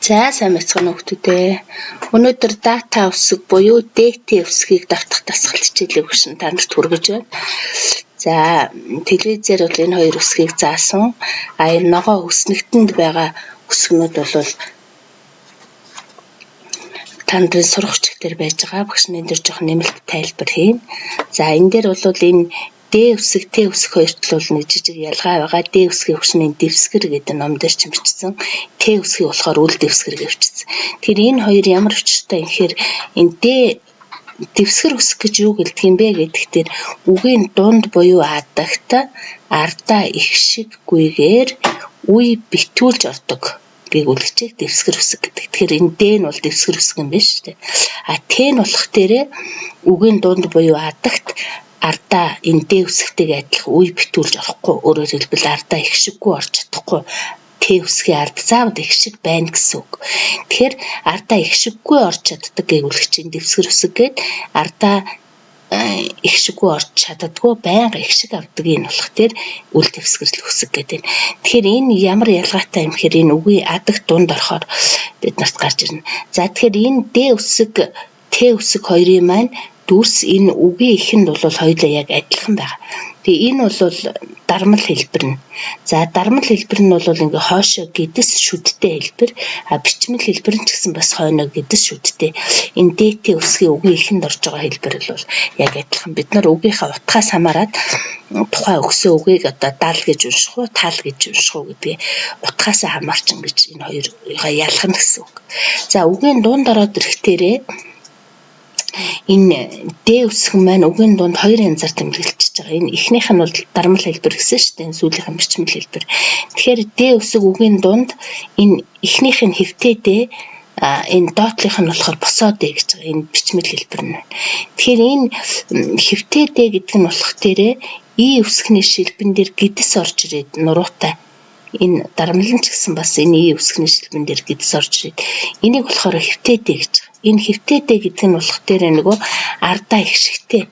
За, сайн байцгаана уу, хүмүүстээ. Өнөөдөр дата үсэг буюу ДТ үсгийг давтах дасгал хичээлийг өгшин та нарт хүргэж байна. За, телевизээр бол энэ хоёр үсгийг заасан. А энэ ногоо үснэгтэнд байгаа үсгнүүд бол та нарын сурах хүчээр байж байгаа. Багш нь энэ дээр жоохон нэмэлт тайлбар хийн. За, энэ дээр бол энэ Д үсэг, Т үсэг хоёрт л бол нэг жижиг ялгаа байгаа. Д үсгийн хөгшний дэвсгэр гэдэг ном дээр ч бичсэн. Т үсгийг болохоор үл дэвсгэр гэж бичсэн. Тэгэхээр энэ хоёр ямар учиртай юм гэхээр энэ Д дэвсгэр үсэг гэж юу гэлдэг юм бэ гэдэгтэр үгийн дунд буюу адагт ардаа их шиггүйгээр үе битүүлж ордог гийгүүлэгчийг дэвсгэр үсэг гэдэг. Тэгэхээр энэ Д нь бол дэвсгэр үсэг юм биш үү? А Т нь болох дээрээ үгийн дунд буюу адагт ардаа энэ Д үсэгтэйг адилхан үе битүүлж орохгүй. Өөрөөр хэлбэл, ардаа их шиггүй орж чадахгүй. Т үсгийн ард заавал их шиг байна гэсэн үг. Тэгэхээр ардаа их шиггүй орж чаддаг гийгүүлэгчийн дэвсгэр үсэг гээд, ардаа их шиггүй орж чаддаггүй, байнга их шиг авдаг энэ болох тэр үл дэвсгэрл үсэг гэдэг. Тэгэхээр энэ ямар ялгаатай юм гэхээр энэ үгийн адаг дунд орохоор бид нарт гарч ирнэ. За, тэгэхээр энэ Д үсэг, Т үсэг хоёрын маань дүрс энэ үгийн эхэнд бол хоёулаа яг адилхан байгаа. Тэгээ энэ бол дармал хэлбэр нь. За, дармал хэлбэр нь бол ингээ хойшоо гэдэс шүдтэй хэлбэр. А бичмэл хэлбэр нь ч гэсэн бас хойноо гэдэс шүдтэй. Энэ ДТ үсгийн үгийн эхэнд орж байгаа хэлбэр бол яг адилхан. Бид нар үгийнхээ утгаас хамаарат тухайн өгсөн үгийг одоо дал гэж унших уу, тал гэж унших уу гэдгээ утгаас хамаарч ингэж энэ хоёрыг ялгана гэсэн үг. За, үгийн дунд ороод ирэхтэрээ энэ Д үсэг маань үгийн дунд хоёр янзаар тэмдэглэж байгаа. Энэ эхнийх нь бол дармал хэлбэр гэсэн шүү дээ. Энэ сүүлийнх нь бичмэл хэлбэр. Тэгэхээр Д үсэг үгийн дунд энэ эхнийх нь хэвтэй Д, а энэ доотлих нь болохоор босоо Д гэж байгаа. Энэ бичмэл хэлбэр нь байна. Тэгэхээр энэ хэвтэй Д гэдэг нь болох дээрээ И үсгний шилбэн дээр гэдэс орж ирээд нуруутай, энэ дарамлан ч гэсэн бас энэ И үсгний шилбэн дээр гэдэс орж ирээд энийг болохоор хэвтэй Д гэж байгаа. Энэ хэвтэй Д гэдэг нь болох дээр нөгөө ардаа их шигтэй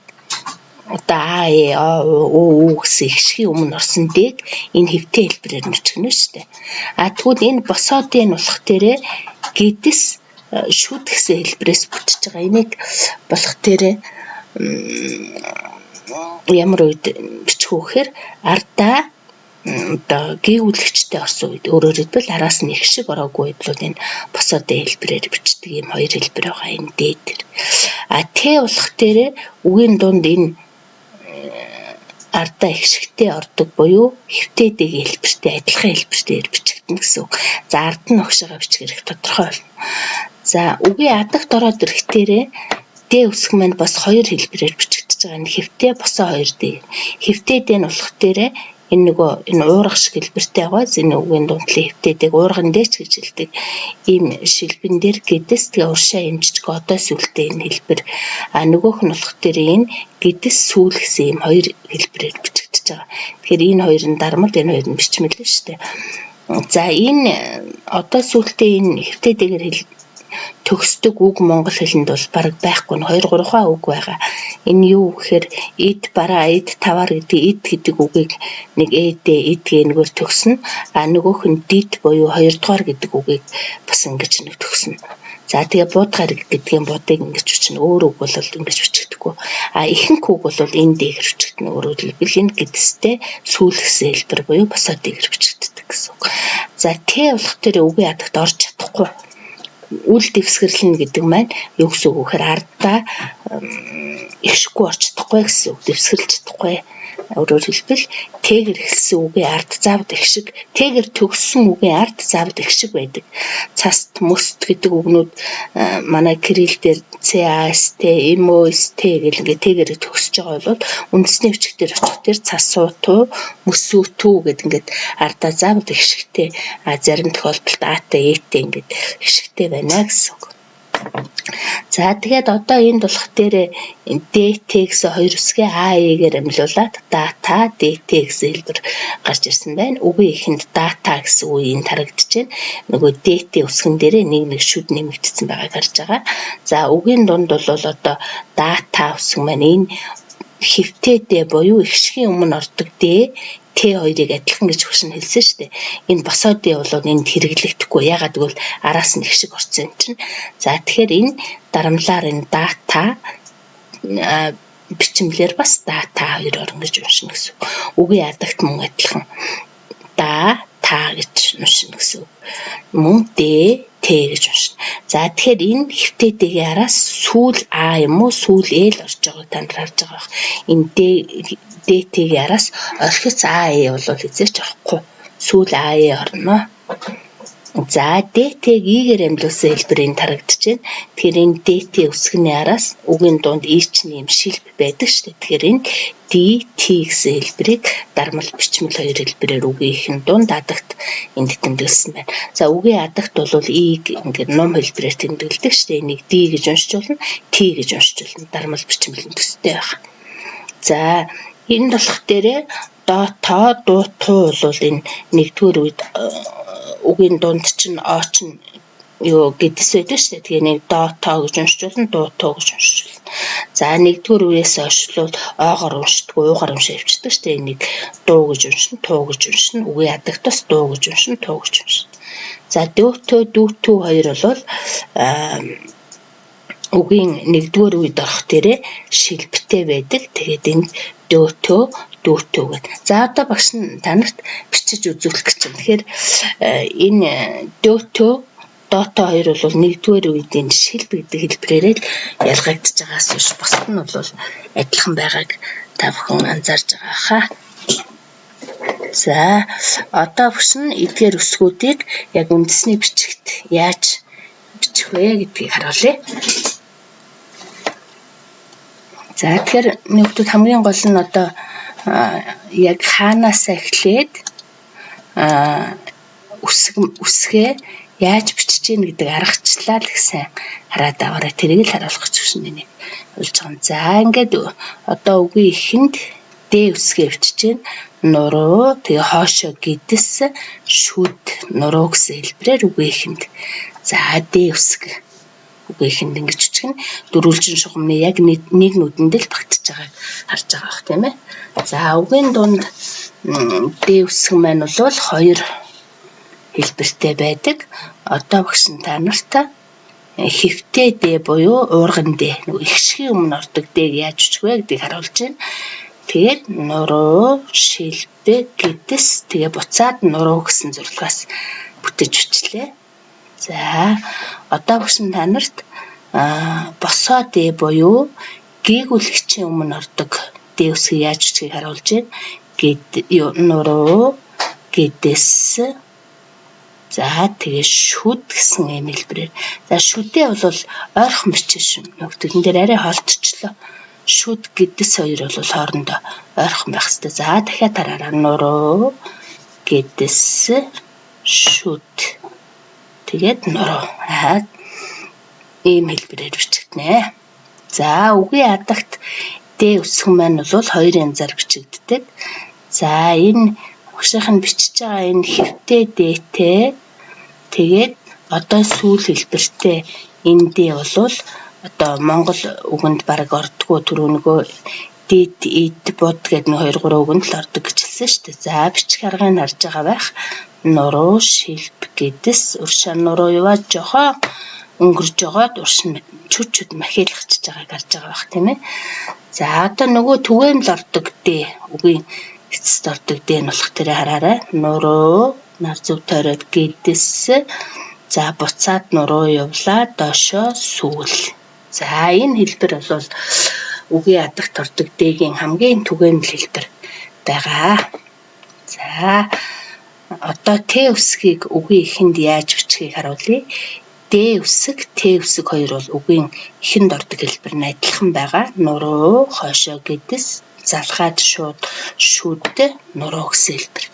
одоо А, Э, О, У, У гэсэн их шигийн өмнө орсон Д-г энэ хэвтэй хэлбэрээр бичгэнэ шүү дээ. А тэгвэл энэ босоо Д нь болох дээрээ гэдэс шүд гэсэн хэлбэрээс бүтэж байгаа. Энийг болох дээрээ ямар үед бичих үү гэхээр ардаа одоо гийгүүлэгчтэй орсон үед, өөрөөр хэлбэл, араас нь их шиг ороогүй үед бол энэ босоо Д хэлбэрээр бичдэг ийм хоёр хэлбэр байгаа энэ Д дээр. А Т болох дээрээ үгийн дунд энэ ардаа их шигтэй ордог буюу хэвтэй Д-ийн хэлбэртэй адилхан хэлбэрээр бичигдэнэ гэсэн үг. За, ард нь огшоогоо бичих хэрэг тодорхой болно. За, үгийн адагт ороод ирэхтэрээ Д үсэг маань бас хоёр хэлбэрээр бичигдэж байгаа. Энэ хэвтэй, босоо хоёр Д. Хэвтэй Д нь болох дээрээ энэ нөгөө энэ уурга шиг хэлбэртэй байгаа. Энэ үгийн дундлын хэвтэй Д-г уурган дээч гэж хэлдэг. Ийм шилбэн дээр гэдэс, тэгээ уршаа юм жижиг одоо сүлтэй энэ хэлбэр. А нөгөөх нь болох дээр энэ гэдэс сүүл гэсэн ийм хоёр хэлбэрээр бичигдэж байгаа. Тэгэхээр энэ хоёр нь дармал, энэ хоёр нь бичмэл шүү дээ. За, энэ одоо сүлтэй энэ хэвтэй Д-гээр төгсдөг үг монгол хэлэнд бол бараг байхгүй, 2 3 үг байгаа. Энэ юу гэхээр эд бараа, эд таваар гэдэг эд гэдэг үгийг нэг эд эд гэнгээр төгснө. А нөгөөх нь дид буюу хоёрдугаар гэдэг үгийг бас ингэж нэг төгснө. За, тэгээ буудгаар гэдгийн будыг ингэж бичнэ. Өөр үг бол ингэж бичигдэхгүй. А ихэнх үг бол энэ дээгэр бичигдэнэ. Өөрөөр хэлбэл, энэ гэдэстэй сүүл гэсэн хэлбэр буюу босоо дээгэр бичигддэг гэсэн үг. За, Т болох дээр үгийн адагт орж чадахгүй үл дэвсгэрлэнэ гэдэг маань юу гэсэн үг вэ гэхээр ардаа ихшихгүй орж чадахгүй гэсэн үг, дэвсгэрлж чадахгүй. Өөрөөр хэлбэл, тэгэр эхэлсэн үгийн ард заавал их шиг, тэгэр төгссөн үгийн ард заавал их шиг байдаг. Цаст, мөст гэдэг үгнүүд манай кирилл дээр C A S T M O S T гэл ингээд тэгэр төгсөж байгаа бол үндэсний бичиг дээр очих дээр цасуу туу, мөсүү түү гэд ингээд ардаа заавал их шигтэй, а зарим тохиолдолд А-тай, Э-тэй ингээд их шигтэй байна гэсэн үг. За, тэгээд одоо энд болох дээр ДТ гэсэн хоёр үсгээ А Э-гээр амлуулаад дата, ДТ гэсэн хэлбэр гарч ирсэн байна. Үгийн эхэнд дата гэсэн үг энд харагдаж байна. Нөгөө ДТ үсгэн дээрээ нэг нэг шүд нэмэгдсэн байгааг харж байгаа. За, үгийн дунд бол одоо дата үсэг маань энэ хэвтэй Д буюу эгшгийн өмнө ордог Д Т хоёрыг адилхан гэж хөшин хэлсэн шүү дээ. Энэ босоо Д бол энд хэрэглэгдэхгүй. Ягаад гэвэл араас нь их шиг орсон юм чинь. За тэгэхээр энэ дарамлаар энэ дата бичмлэр бас дата хоёр орно гэж уншина гэсэн үг. Үгийн адагт мөн адилхан да та гэж уншина гэсэн үг. Мөн Д Т гэж уншина. За тэгэхээр энэ хэвтэй Д-ийн араас сүүл А юм уу сүүл Э л орж байгааг та нар харж байгаа бах. Энэ Д Д-ийн араас орхиц А Э бол хэзээ ч орохгүй. Сүүл А Э орно. За ДТ-г И-гээр амьлуулсан хэлбэр энд харагдаж байна. Тэгэхээр энэ ДТ үсгэний араас үгийн дунд И чинь юм шилб байдаг шүү дээ. Тэгэхээр энэ ДТ гэсэн хэлбэрийг дармал бичмэл хоёр хэлбэрээр үгийн ихэн дунд адагт энд тэмдэглэсэн байна. За үгийн адагт бол И-г ингээд ном хэлбэрээр тэмдэглэдэг шүү дээ. Энийг Д гэж уншиж болно, Т гэж уншиж болно. Дармал бичмэл нь төстэй байна. За энд болох дээрээ доо тоо дуу туу бол энэ нэгдүгээр үед үгийн дунд чинь о чинь юу гэдэс байдаг шүү дээ. Тэгээ нэг доо тоо гэж уншиж болно, дуу туу гэж уншиж болно. За нэгдүгээр үеэс хойшлуул оогоор уншдаггүй, уугаар уншаа явчихдаг шүү дээ. Энийг дуу гэж уншина, туу гэж уншина. Үгийн адагт бас дуу гэж уншина, туу гэж уншина. За дөөтөө дүүтүү хоёр бол үгийн нэгдүгээр үед орох дээрээ шилбэтэй байдаг. Тэгээд энд дөөтөө дүүтөө гэдэг. За одоо багш нь та нарт бичиж үзүүлэх гэж байна. Тэгэхээр энэ дөөтөө доотоо хоёр бол нэгдүгээр үед энэ шилб гэдэг хэлбэрээр л ялгагдж байгаас биш бусд нь бол адилхан байгааг та бүхэн анзаарч байгаа хаа. За одоо багш нь эдгээр үсгүүдийг яг үндэсний бичигт яаж бичих вэ гэдгийг харуулъя. За тэгэхээр нөхдөд хамгийн гол нь одоо яг хаанаас эхлээд үсэг үсгээ яаж бичиж гин гэдэг аргачлалаа л их сайн хараад аваарай. Тэрийг л харуулах гэж байна нэг болж байгаа юм. За ингээд одоо үгийн эхэнд Д үсгээ бичиж гин нуруу тэгээ хоошо гэдэс шүд нуруу гэсэн хэлбэрээр үгийн эхэнд. За Д үсэг үгийн эхэнд ингэж бичих нь дөрвөлжин шугамны яг нэг нүдэнд л багтж байгааг харж байгаа бах тийм ээ. За үгийн дунд Д үсэг маань бол хоёр хэлбэртэй байдаг. Одоо багш нь та нарт хэвтэй Д буюу уурган Д нөгөө их шигийн өмнө ордог Д-г яаж бичих вэ гэдгийг харуулж байна. Тэгээд нуруу, шилбэ, гэдэс тэгээ буцаад нуруу гэсэн зурлагаас бүтэж бичлээ. За одоо багш нь та нарт босоо Д буюу гийгүүлэгчийн өмнө ордог Д үсгийг яаж бичихийг харуулж байна. Гэд нуруу, гэдэс. За тэгээ шүд гэсэн ийм хэлбэрээр. За шүдээ бол ойрхон бичсэн шүү. Нөгөөдөн дээр арай холдчихлоо. Шүд гэдэс хоёр бол хоорондоо ойрхон байх хэрэгтэй. За дахиад тараараа нуруу, гэдэс, шүд. Тэгээд нуруу. Аа ийм хэлбэрээр бичигдэнэ. За үгийн адагт Д үсэг маань бол хоёр янзаар бичигддэг. За энэ багшийнх нь бичиж байгаа энэ хэвтэй Д-тэй тэгээд одоо сүүл хэлбэртэй энэ Д бол одоо монгол үгэнд бараг ордгоо түрүү нөгөө дид, эд, буд гэдэг нэг 2 3 үгэнд л ордог гэж хэлсэн шүү дээ. За бичих аргыг харж байгаа байх. Нуруу, шилб, гэдэс, уршаа нуруу яваа жохоо өнгөрж жогоод урш нь чүд чүд махийлгчж байгааг харж байгаа байх тийм ээ. За одоо нөгөө түгээмэл ордог Д үгийн эцэст ордог Д нь болох тэрэ хараарай. Нуруу, нар зөв тойроод гэдэс. За буцаад нуруу явлаа доошоо сүүл. За энэ хэлбэр бол үгийн адагт ордог Д-гийн хамгийн түгээмэл хэлбэр байгаа. За одоо Т үсгийг үгийн эхэнд яаж бичихийг харуулъя. Д үсэг, Т үсэг хоёр бол үгийн эхэнд ордог хэлбэр нь адилхан байгаа. Нуруу, хойшоо гэдэс, залгаад шууд шүд, нуруу гэсэн хэлбэр.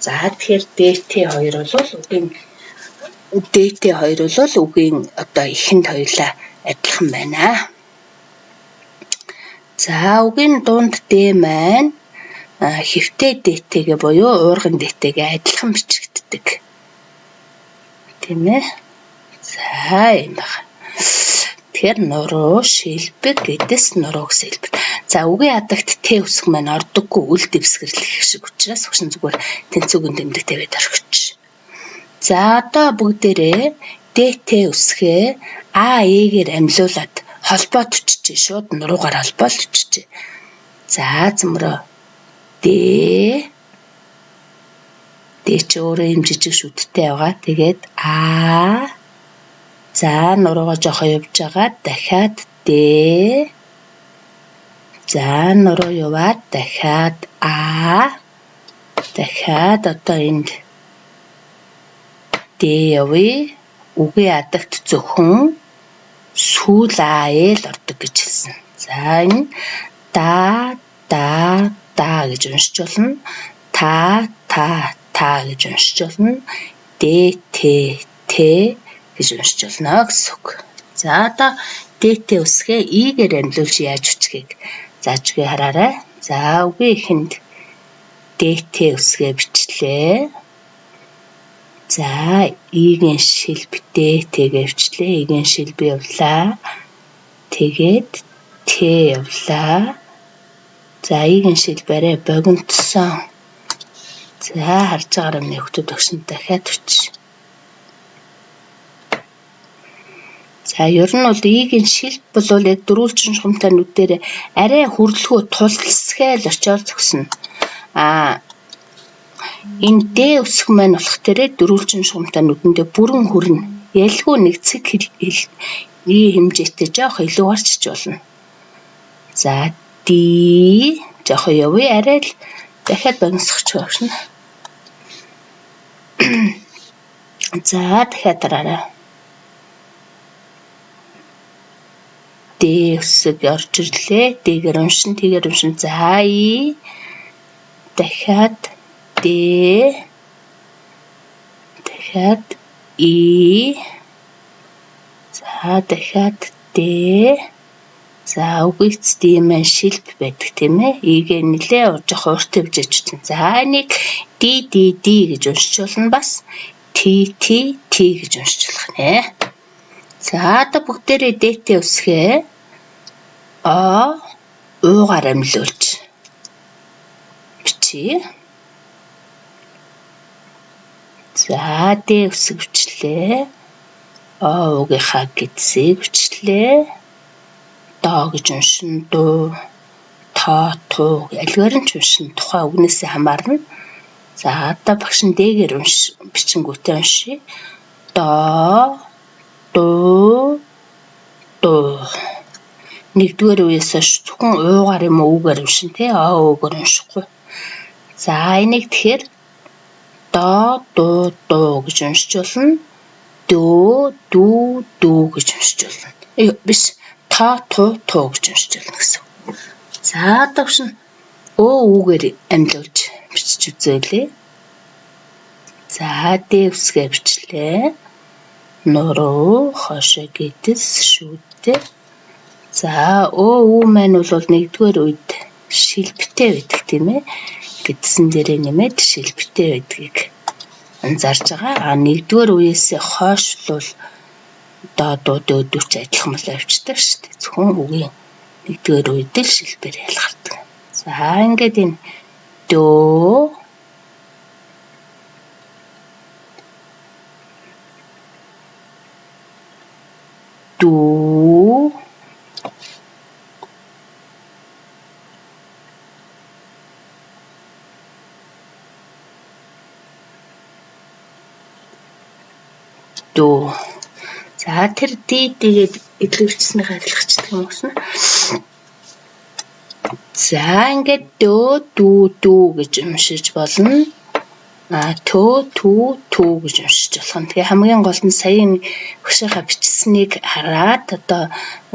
За тэгэхээр Д, Т хоёр бол үгийн Д, Т хоёр бол үгийн одоо эхэнд хоёулаа адилхан байна. За үгийн дунд Д маань хэвтэй Д-тэйгээ буюу уурган Д-тэйгээ адилхан бичигддэг. Тийм ээ. За ийм байна. Тэгэхээр нуруу, шилбэг, гэдэс, нуруу гэсэн хэлбэр. За үгийн адагт Т үсэг маань ордоггүй үл дэвсгэрлэх шиг учраас өгшин зүгээр тэнцүүгэн тэмдэг тавиад орхич. За одоо бүгдээрээ ДТ үсгээ А Э-гээр амьлуулад холбоод өччихье. Шууд нуруугаар холбоол өччихье. За зөмрөө Д Д чи өөрөө юм жижиг шүдтэй байгаа. Тэгээд А за нуруугаа жоохоо явж байгаа. Дахиад Д за нуруу яваад дахиад А дахиад одоо энд Д явъя. Үгийн адагт зөвхөн сүүл А л ордог гэж хэлсэн. За энэ да да да гэж уншиж болно. Та та та гэж уншиж болно. Д т т гэж уншиж болно гэсэн үг. За одоо Д т үсгээ И-гээр амьлуулж яаж бичихийг зааж өгье хараарай. За үгийн эхэнд Д т үсгээ бичлээ. За И-гийн шилб Д Т-гээ бичлээ. И-гийн шилб явлаа. Тэгээд Т явлаа. За И-гийн шилб арай богинотсон. За харж байгаараа миний хүмүүс өгсөн дахиад өч. За ер нь бол И-гийн шилб бол яг дөрвөлжин шугамтай нүдээр арай хүрлэхүү тулсгээл очиод зогсно. А энэ Д үсэг маань болох дээрээ дөрвөлжин шугамтай нүдэндээ бүрэн хүрнэ. Ялгүй нэг цэг И хэмжээтэй жоох илүү гарч болно. За Д жоох явъя арай л дахиад богиносгоч байна. За дахиад дараарай. Д үсэг орж ирлээ. Д-гээр уншин, Т-гээр уншин. За И дахиад Д дахиад И за дахиад Д за үгүйц Д маань шилб байдаг тийм ээ. И-гээ нэлээ жоох урт хэмжээж чинь. За энийг Д Д Д гэж уншиж болно бас Т Т Т гэж уншиж болох нэ. За одоо бүгдээрээ Д Т үсгээ О уугаар амьлуулж бичье. За Д үсэг бичлээ. О уугийнхаа гэдсийг бичлээ. Доо гэж уншин дуу, тоо, туу альгаар нь ч уншин тухайн үгнээсээ хамаарна. За одоо багш нь Д-гээр унш бичингүүтээ уншъя. Доо, дуу, дуу. Нэгдүгээр үеэс хойш зөвхөн уугаар юм уу үгээр уншин тий о уугаар уншихгүй. За энийг тэгэхээр доо, дуу, дуу гэж уншиж болно. Дөө, дүү, дүү гэж уншиж болно. Биш тоо, туу, туу гэж уншиж болно гэсэн. За одоо багш нь өө үүгээр амьлуулж бичиж үзээлээ. За Д үсгээ бичлээ. Нуруу, хошоо гэдэс, шүдэ. За өө үү маань бол нэгдүгээр үед шилбтэй байдаг тийм ээ. Гэдсэн дээрээ нэмээд шилбтэй байдгийг анзаарч байгаа. А нэгдүгээр үеэсээ хойш бол доо дуу дөө дүү ч адилхан болоо явчихдаг шүү дээ. Зөвхөн үгийн нэгдүгээр үед л шилбээр ялгардаг. За ингээд энэ дөө дүү дүү. За тэр Д тэгээд илүүрчсэнийг арилгачдаг юм уусна. За ингээд дөө дүү дүү гэж уншиж болно. А төө түү түү гэж уншиж болох нь. Тэгээ хамгийн гол нь сая энэ хөшөөхө бичсэнийг хараад одоо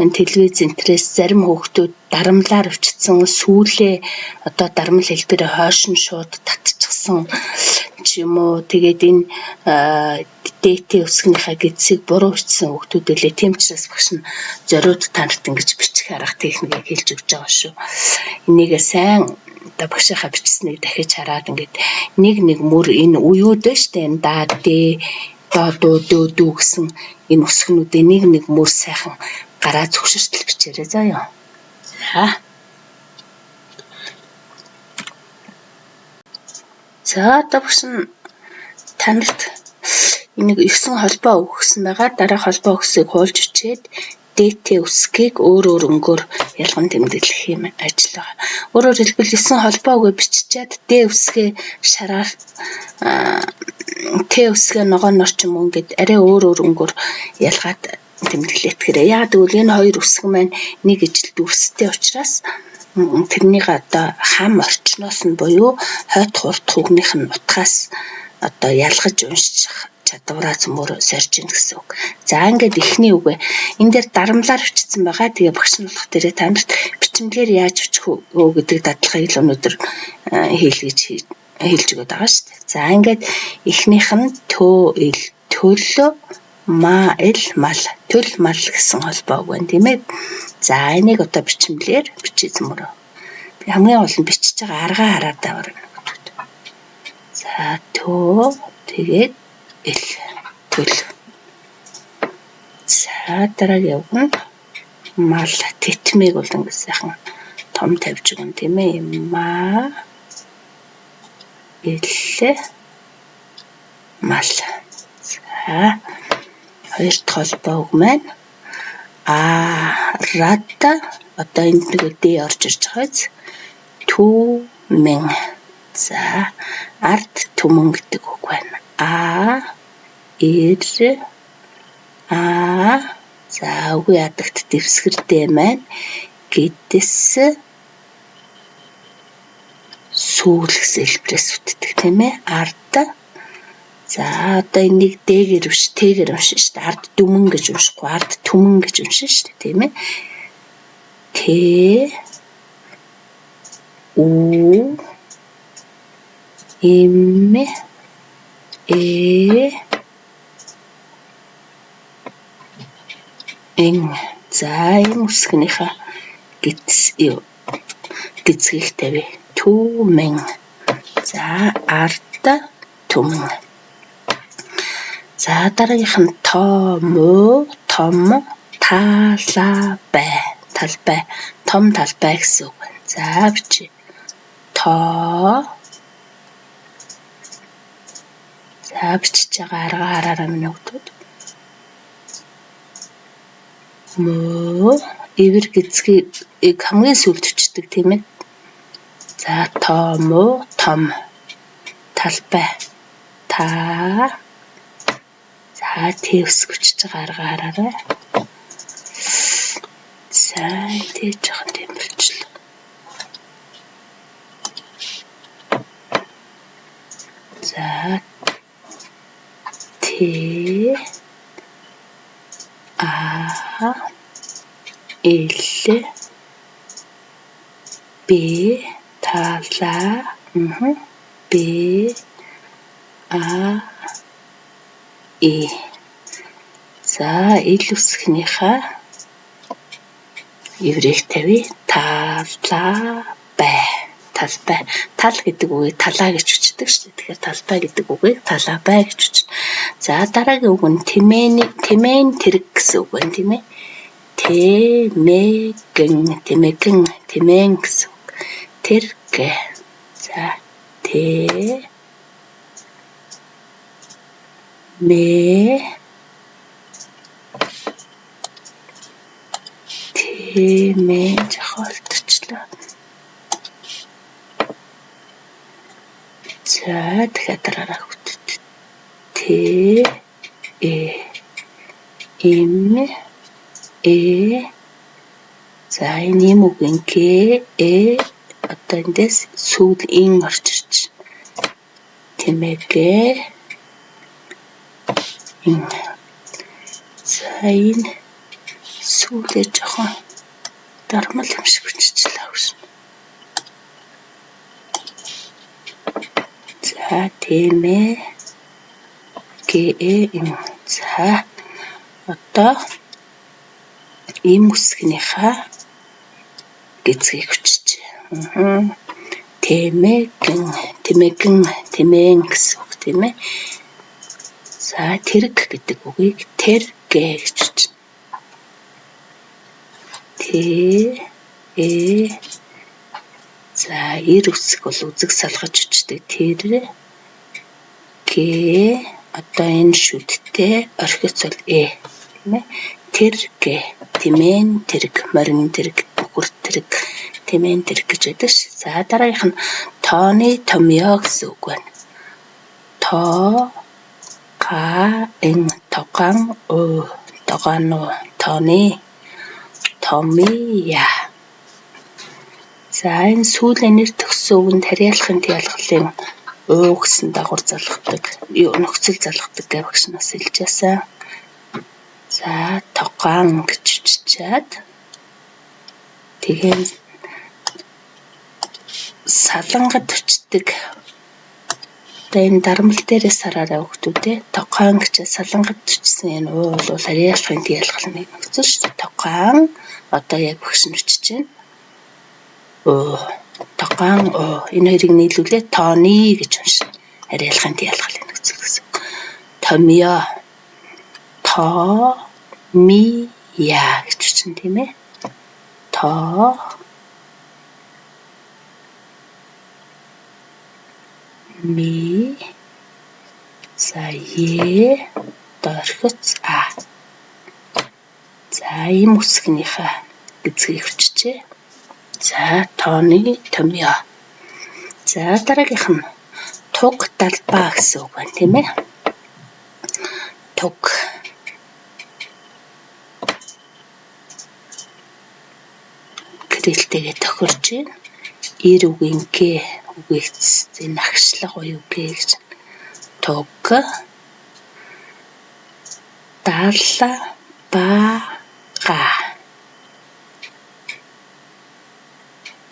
энэ телевиз энтрээс зарим хүүхдүүд дарамлаар өчтсөн сүүлээ одоо дармал хэлбэрээ хойш нь шууд татчихсан ч юм уу. Тэгээд энэ ДТ үсгнийхээ гэдсийг буруу бичсэн хүүхдүүд үлээ. Тийм учраас багш нь зориуд та нарт ингэж бичих арга техникийг хэлж өгч байгаа шүү. Энийгээ сайн одоо багшийнхаа бичсэнийг дахиж хараад ингээд нэг нэг мөр энэ үеүд нь штэ энэ да дэ доо дуу дөө дүү гэсэн энэ үсгнүүдээ нэг нэг мөр сайхан Гараа зөвшөөртөл бичээрэй заа юу. За. За одоо багш нь танарт энийг 9 холбоо өгсөн байгаа. Дараах холбоо үгсийг хуулж өчөөд ДТ үсгийг өөр өөр өнгөөр ялган тэмдэглэх юм ажил байгаа. Өөрөөр хэлбэл 9 холбоо үгээ биччихээд Д үсгээ шараар Т үсгээ ногооноор ч юм уу ингээд арай өөр өөр өнгөөр ялгаад тэмдэглэтгэрээ. Яагаад гэвэл энэ хоёр үсэг маань нэг ижил дүрстэй учраас тэрнийг одоо хам орчноос нь буюу хойд хурд үгнийх нь утгаас одоо ялгаж унших чадвараа цөмөр сорж ийн гэсэн үг. За ингээд эхний үгээ энэ дээр дарамлаар бичсэн байгаа. Тэгээ багш нь болох дээрээ та нарт бичмлэр яаж бичих үү гэдэг дадлагыг л өнөөдөр хийлгэж хэлж өгöd байгаа шүү дээ. За ингээд эхнийх нь төө ил төлөө ма ил мал төл мал гэсэн холбоо үг байна тийм ээ. За энийг одоо бичмлэр бичиж цөмөрөө. Би хамгийн гол нь бичиж байгаа аргаа хараад аваар. За төө тэгээд ил төл. За дараагийн үг нь мал тэтмийг бол ингэ сайхан том тавьж өгнө тийм ээ. Ма ил мал. За хоёр дахь холбоо үг маань а рад одоо энд нэг д орж ирж байгаа биз? Түмэн. За ард түмэн гэдэг үг байна. А эр а за үгүй ядагт дэвсгэр Д маань гэдэс сүүл гэсэн хэлбэрээс үтдэг тийм ээ. Ард за одоо энийг Д-гээр биш Т-гээр уншина шүү дээ. Ард дүмэн гэж уншихгүй ард түмэн гэж уншина шүү дээ тийм ээ. Т У М Э Н. За энэ үсгнийхээ гидс юу гизгийг тавь. Түмэн. За ард түмэн. За дараагийнх нь тоо том талбай талбай том талбай гэсэн үг байна. За бичиж. Тоо за бичиж байгаа аргаа хараараа минь өгдөд. Мөө эвэр гизгийг хамгийн сүүлд бичдэг тийм ээ. За тоо муу том талбай та за тэвс хүчж байгаа аргаа хараарай. За тэг жоохон тийм болчихлоо. За Т А Л Б талаа Б А Э. За ил үсгнийхээ эврийг тавья. Талаа бай. Талбай. Тал гэдэг үгийг талаа гэж бичдэг шүү дээ. Тэгэхээр талбай гэдэг үгийг талаа бай гэж бичнэ. За дараагийн үг нь тэмээн тэрэг гэсэн үг байна тийм ээ. Тэмэгэн тэмэгэн тэмээн гэсэн үг. Тэрэг. За Т мэ тэмээ жохолтчлоо. За дахиад дараараа хөтөд. Т Э М Э за энэ юм үгийн К Э одоо эндээс сүүл ин орж ирж тэмээгээ ин. За энэ сүүлээ жоохон дармал юм шиг биччихлээ гэж. За тэмээ Г Э М. За одоо им үсгнийхээ гизгийг хүчиж. Тэмэгэн тэмэгэн тэмээн гэсэн үг тийм ээ. За тэрэг гэдэг үгийг тэргэ гэж бичнэ. Т Э. За эр үсэг бол үзэг салгаж өчтдөг. Тэр Г одоо энэ шүдтэй орхиц бол Э тийм ээ. Тэр Г тэмээн тэрэг морин тэрэг бүхэр тэрэг тэмээн тэрэг гэж байдаг ш. За дараагийнх нь тооны томьёо гэсэн үг байна. Тоо га н тоган у тогоно тооны томьёо. За энэ сүүлийн нэр төгссөн үгэнд харьяалахын ялгалын уу гэсэн дагавар залгадаг, нөхцөл залгадаг гэж багш нас хэлж байсан. За тогаан гэж бичээд тэгээд салангад өчтдөг. Одоо энэ дармал дээрээ сараараа өгдүүдээ тогаан гэж салангад өчсөн энэ уу бол харьяалахын ялгалын нөхцөл шүү дээ. Тогаан одоо яг багш нь өчөж байна. Уу тогаан уу энэ хоёрыг нийлүүлээ тооны гэж уншина. Харьяалахын ялгалын нөхцөл гэсэн. Томьёо тоо ми я гэж бичнэ тийм ээ. Тоо ми за е дорхиц а. За ийм үсгнийхээ эзгийг хүчжээ. За тооны томьёо. За дараагийнх нь туг далбаа гэсэн үг байна тийм ээ. Туг гэрэлтэйгээ тохирж байна. Эр үгийн г үгийг энэ агшлага буюу г гэж. Туг дал ба га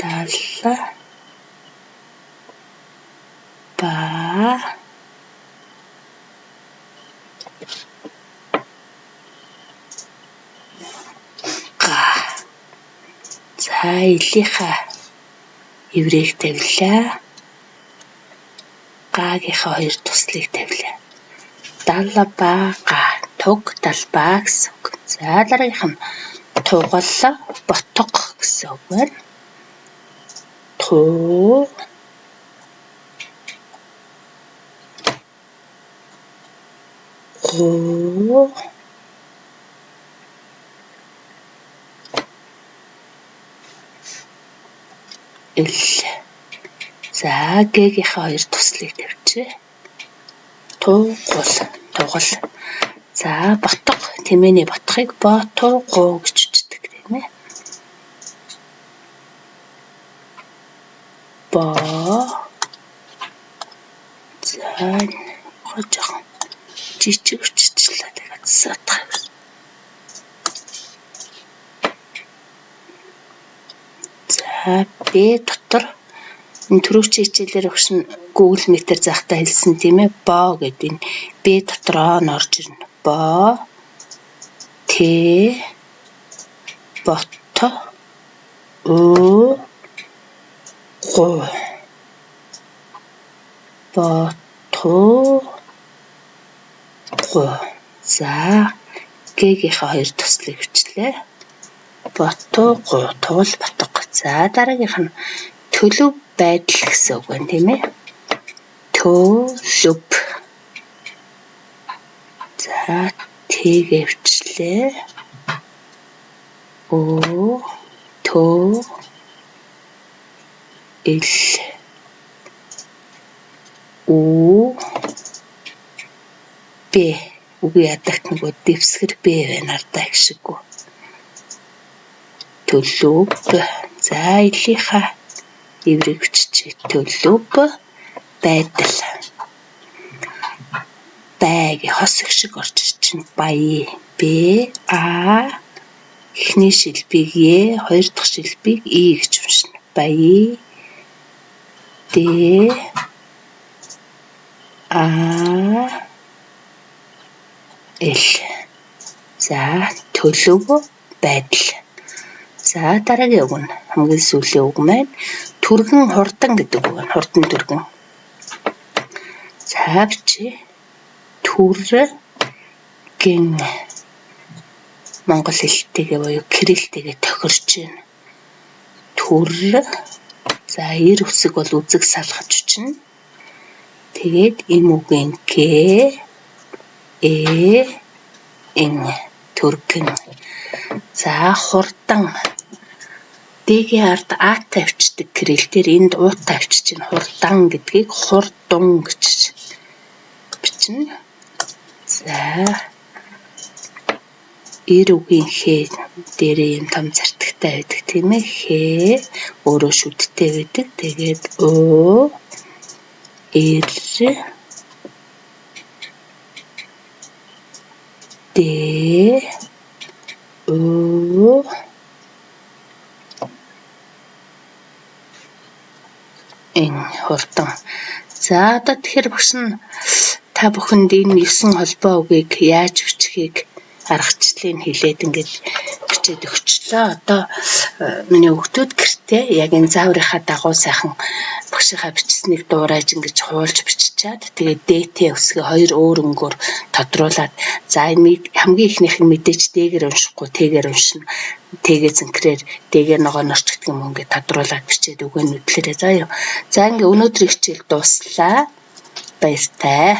дал ба га. За илийнхаа эврийг тавилаа. Гаагийнхаа хоёр туслыг тавилаа. Дал ба га туг далбаа гэсэн үг. За дараагийнх нь тугал ботго гэсэн үг байна. Ту гу эл. За г-гийнхаа хоёр туслыг тавьчихъя. Тугул тугал. За ботго тэмээний ботхыг ботугу гэж бичдэг тийм ээ. Бо за жоохон жижиг өччлээ тэгээд сатах. За Б дотор энэ түрүүчийн хичээлээр өгш нь Google Meet-ээр заахтаа хэлсэн тийм ээ. Бо гэдэг энэ Б дотор О нь орж ирнэ. Бо Т бот у гу боту гу. За Г-гийнхаа хоёр туслыг өчлээ. Боту гу туул ботго. За дараагийнх нь төлөв байдал гэсэн үг байна тийм ээ. Төлөв. За Т-гээ өчлээ. О тө эл у Б үгүй ядагт нөгөө дэвсгэр Б байна ардаа их шиггүй. Төлөв. За илийнхаа эврийг өччихье. Төлөв байдал. Байг хос их шиг орж ирж байна. Баяа Б А эхний шилбийг Е, хоёр дахь шилбийг И гэж уншина. Баяа Д А Л. За төлөв байдал. За дараагийн үг нь хамгийн сүүлийн үг маань түргэн хурдан гэдэг үг байна. Хурдан түргэн. За бичээ. Түр гэн. Монгол хэлтэйгээ буюу кириллтэйгээ тохирч байна. Түр. За эр үсэг бол үзэг салгаж бичнэ. Тэгээд эм үгийн К Э Н түргэн. За хурдан Д-ийн ард А-тай авчдаг кирилл дээр энд У-тай авчиж байна. Хурдан гэдгийг хурдун гэж бичнэ. За эр үгийн хэ дээрээ юм том зартагтай байдаг тийм ээ. Хэ өөрөө шүдтэй байдаг. Тэгээд у эр Д У Н хурдан. За одоо тэгэхээр багш нь та бүхэнд энэ 9 холбоо үгийг яаж бичихийг аргачлалыг хэлээд ингээд бичээд өгчлөө. Одоо миний өгдөөд гэртээ яг энэ зааврынхаа дагуу сайхан багшийнхаа бичсэнийг дуурайж ингэж хуулж биччихээд тэгээд ДТ өсгөө хоёр өөр өнгөөр тодруулаад за энэ хамгийн ихнийх нь мэдээж Д-гээр уншихгүй Т-гээр уншина. Т-гээ зинкрээр Д-гээр ногоонорч гэдэг юм ингээд тодруулаад бичээд өгөө нүдлээрээ. За юу. За ингээ өнөөдрийн хичээл дууслаа. Баяртай.